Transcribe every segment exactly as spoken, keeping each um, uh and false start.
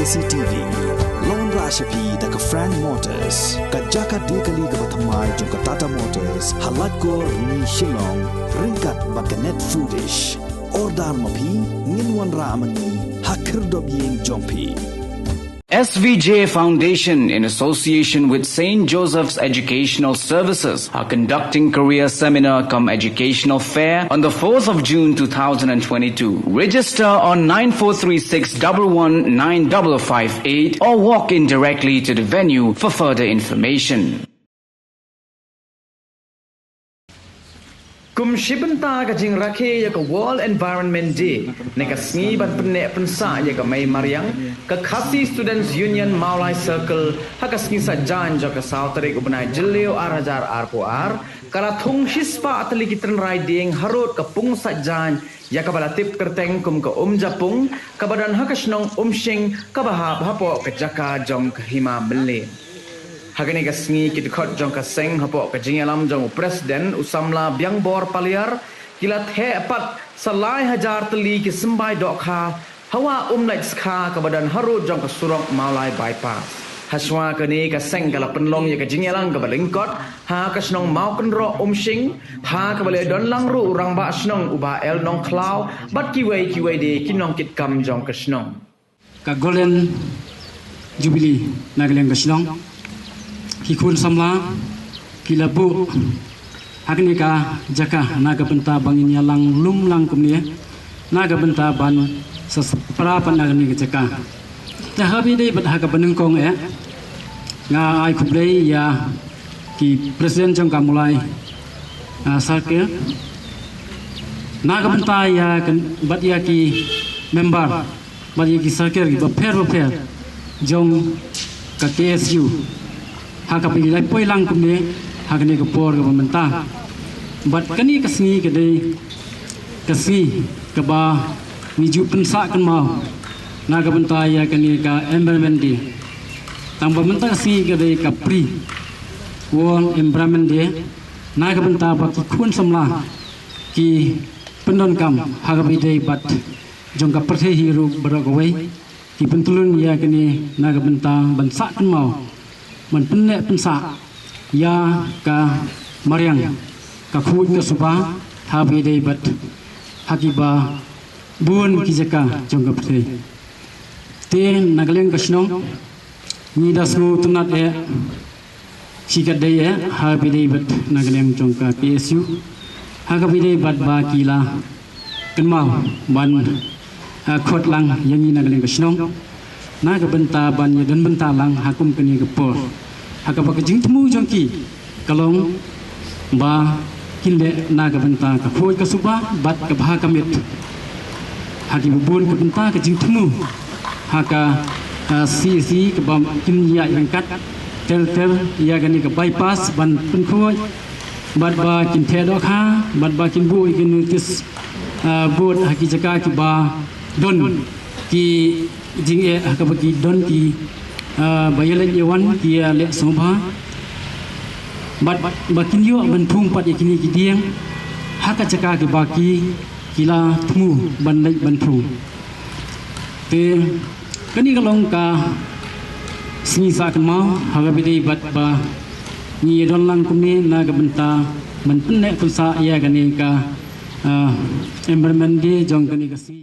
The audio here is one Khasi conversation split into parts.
C T V. La wanrah sha phi da ka Frank Motors, ka jaka die kali kaba thymmai jong ka Tata Motors, ha Laitkor, Ni Shillong, ryngkat bad ka Net Foodish. Order ma phi, ngin wanrah ma ngi ha khyrdop ïing jong phi. S V J Foundation, in association with Saint Joseph's Educational Services, are conducting career seminar cum educational fair on the fourth of June two thousand and twenty-two. Register on nine four three six double one nine double five eight or walk in directly to the venue for further information. Kum shi bynta ka jingrakhe ïa ka World Environment Day, ne ka sngi ban pynneh pynsah ïa ka mei mariang, ka Khasi Students Union Mawlai Circle, ha ka sngi Saitjaiñ jong ka saw tarik u bnai Jylliew ar hajar arphew ar, ka la thung shispah tylli ki tynrai dieng harud ka pung Saitjaiñ, ïa kaba la tip kyrteng kum ka Umjapung, kaba don ha ka shnong Umshing, kaba hap hapoh ka jaka jong ka Hima Mylliem. Ha kane ka sngi ki dkhot jong ka seng hapoh ka jingïalam jong u President u samla Biangbor Paliar, ki la theh pat sa lai hajar tylli ki symbai dohkha, hawa Umlaitskha kaba don harud jong ka surok Mawlai Bypass. Hashwa kane ka seng ka la pynlong ïa ka jingïalang kaba lyngkot, ha ka shnong Mawkynroh Umshing, ha kaba la ïadon lang ruh u rangbah shnong u Bah L Nongkhlaw, bad kiwei kiwei de ki nongkitkam jong ka shnong. Ka Golden Jubilee na ka liang ka shnong, ki khun samla ki la buh ha kane ka jaka na ka bynta ba ngin ïalang lum lang kumne, na ka bynta ban sa pra pat na kane ka jaka. Te ha ba ïadei bad ha kaba nyngkong eh, nga ai khublei ïa ki President jong ka Mawlai, ah, Circle, na ka bynta ïa ka, bad ïa ki member bad ïa ki circle kiba pher ba pher jong ka K S U, ha kaba ki la poi lang kumne ha kane ka por kaba mynta. Bad kane ka sngi ka dei ka sngi kaba ngi ju pynsah kynmaw na ka bynta ïa kane ka Environment Day. Tang ba mynta ka sngi ka dei ka Pre World Environment Day, na ka bynta ba ki khun samla ki pyndonkam ha kaba ïadei bad jong ka pyrthei hi ruh baroh kawei, ki pyntylun ïa kane na ka bynta ban sah kynmaw, ban pynneh pynsah ïa ka mariang, ka khuid ka suba, ha ba ïadei bad ha kiba bun ki jaka jong ka pyrthei. Te na ka liang ka shnong, ngi da sngewtynnat eh, shi katdei eh, ha ba ïadei bad na ka liang jong ka K S U, ha kaba ïadei bad ba ki la kynmaw ban, ah, khot lang ïa ngi na ka liang ka shnong, na ka bynta ban ïadon bynta lang ha kum kane ka por, ha kaba ka jingthmu jong ki ka long ba kin leh na ka bynta ka khuid ka suba bad ka bha ka miat. Ha kiba bun ka bynta ka jingthmu ha ka, ah, C E C kaba kin ïaid ryngkat ter ter ïa kane ka bypass ban pynkhuid, bad ba kin theh dohkha, bad ba kin buh ïa ki notice, ah, board ha ki jaka kiba don ki jingeh ha kaba ki don ki, ah, ba ïaleit ïawan, ki ïaleh sngewbha. Bad ba kin ïoh ban thung pat ïa kine ki dieng ha ka jaka kiba ki, ki la thmu ban leit ban thung. Te kane ka long ka sngi sah kynmaw ha kaba ïadei bad ba ngi ïadon lang kumne na ka bynta ban pynneh pynsah ïa kane ka, ah, Environment Day jong kane ka sngi.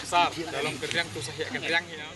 Besar, dalam keriang tu saya keriang ya.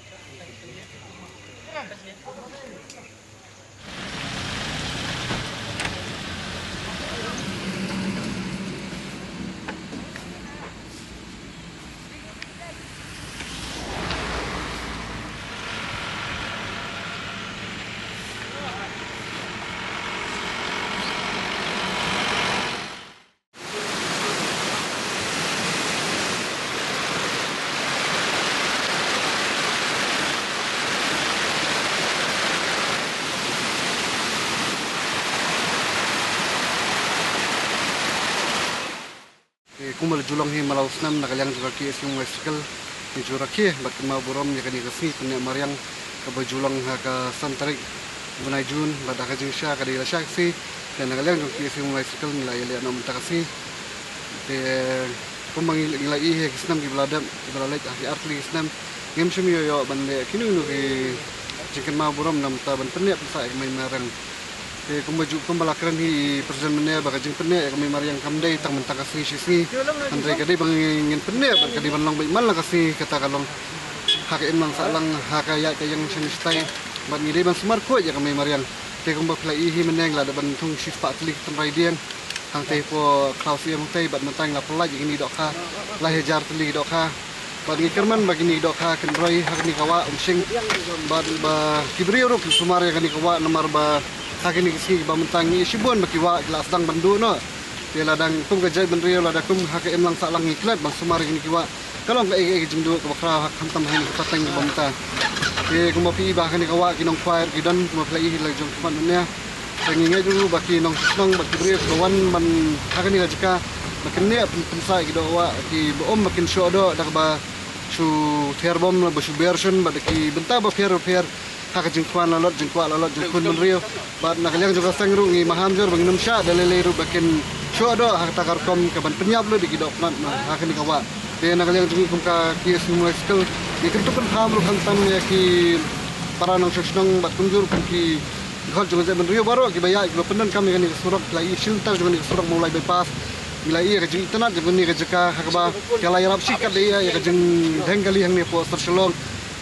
Ju long hi man la u snem na ka liang jong ka K S U Mawlai Circle, ngi ju rakhe bad kynmaw burom ïa kane ka sngi pyneh mariang kaba ju long ha ka san tarik u bnai June, bad ha ka jingshisha ka dei lashai ka sngi. Te na ka liang jong ka K S U Mawlai Circle ngi la ïaleh noh mynta ka sngi. Te kumba ngi, ngi la ïohi ha ki snem kiba la dep, kiba la leit, ha ki ar tylli ki snem, ngim shym ïoh ïoh ban leh kino kino ki jingkynmaw burom namar ban pyneh pynsah ïa ka mei mariang. Te kumba ju, kumba la kren hi i President mynne ba ka jingpyneh ïa ka mei mariang kam dei tang mynta ka sngi shi sngi. Hynrei ka dei ba ngin pyneh bad ka dei ban long beit man la ka sngi, kata ka long ha ka imlang sahlang, ha ka ïaid ka ïeng shane shatai. Bad ngi dei ban sumar khuid ïa ka mei mariang. Te kumba phi la ïohi mynne ngi la dep ban thung shispah tylli ki tynrai dieng. Hangtei hapoh khlaw siem hangtei bad mynta ngi la pynlait ïa kine ki dohkha, lai hajar tylli ki dohkha. Bad ngi kyrmen ba kine ki dohkha kin roi ha kane ka wah Umshing. Bad ba ki briew ruh kin sumar ïa kane ka wah namar ba ha kine ki sngi kiba mynta ngi ïohi shibun ba ki wah ki la sdang ban duh noh. Te lada kum ka jaitbynriew, lada kum ha ka imlang sahlang ngi klet ban sumar ïa kine ki wah, ka long kaei kaei ka jingduh kaba khraw ha, khamtam ha kine ki pateng kiba mynta. Te kumba phi i ba ha kane ka wah ki nongkhwai ruh ki don, kumba phi la i ha la jong ka khmat mynne. Te ngi ngeit ruh ba ki nongshong shnong bad ki briew kiba wan ban ha kane ka jaka ba kin neh pyn-, pynsah ïa ki doh wah kiba ym ba kin shoh doh da kaba shu ther bom, ba shu ber shun bad da ki bynta bapher bapher ha ka jingkwah la lot, jingkwah la lot jong ki khun bynriew. Bad na ka liang jong ka seng ruh ngi maham jur ba ngin ym shah da lei lei ruh ba kin shoh doh ha kata ka rukom ka ban pynïap lut ïa ki dohkha ha kane ka wah. Te na ka liang jong ngi kum ka K S U Mawlai Circle, ngi kyntu kynpham ruh khamtam ïa ki para nongshong shnong bad kumjuh ruh kum ki hok jong ka jaitbynriew baroh kiba ïaid kiba pyndonkam ïa kane ka surok, la i shilynter jong kane ka surok Mawlai Bypass. Ngi la i ïa ka jingitynnad jong kane ka jaka ha kaba ka la ïarap shikatdei ïa ka jingdheng kali hangne hapoh sor Shillong.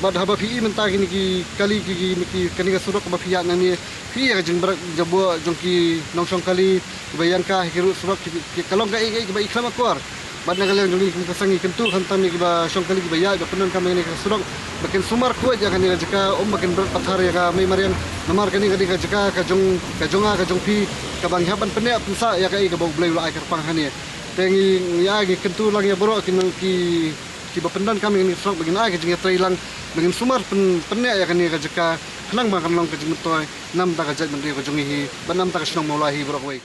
Bad haba phi i mynta kine ki kali ki, ki, ki, kane ka surok kaba phi ïaid nangne, phi i ïa ka jingbrek jaboh jong ki nongshong kali kiba ïeng ka ha ki ruh surok ki, ki, ka long kaei kaei kaba i khlem akor. Bad na ka liang jong ngi kum ka seng ngi kyntu khamtam ïa kiba shong kali kiba ïaid ba pyndonkam ïa kane ka surok ba kin sumar khuid ïa kane ka jaka, ym ba kin bret pathar ïa ka mei mariang. Namar kane ka dei ka jaka ka jong, ka jong nga ka jong phi, kaba ngi hap ban pyneh pynsah ïa kaei kaba U Blei u la ai kyrpang hangne. Te ngi, ngi ai, ngi kyntu lang ïa baroh ki nong ki, kiba pyndonkam ïa kane ka surok ba ngin ai ka jingïatreilang ba ngin sumar pyn-, pyneh ïa kane ka jaka khnang ba kan long ka jingmyntoi na ka bynta ka jaitbynriew ka jong ngi hi bad na ka bynta ka shnong Mawlai hi baroh kawei.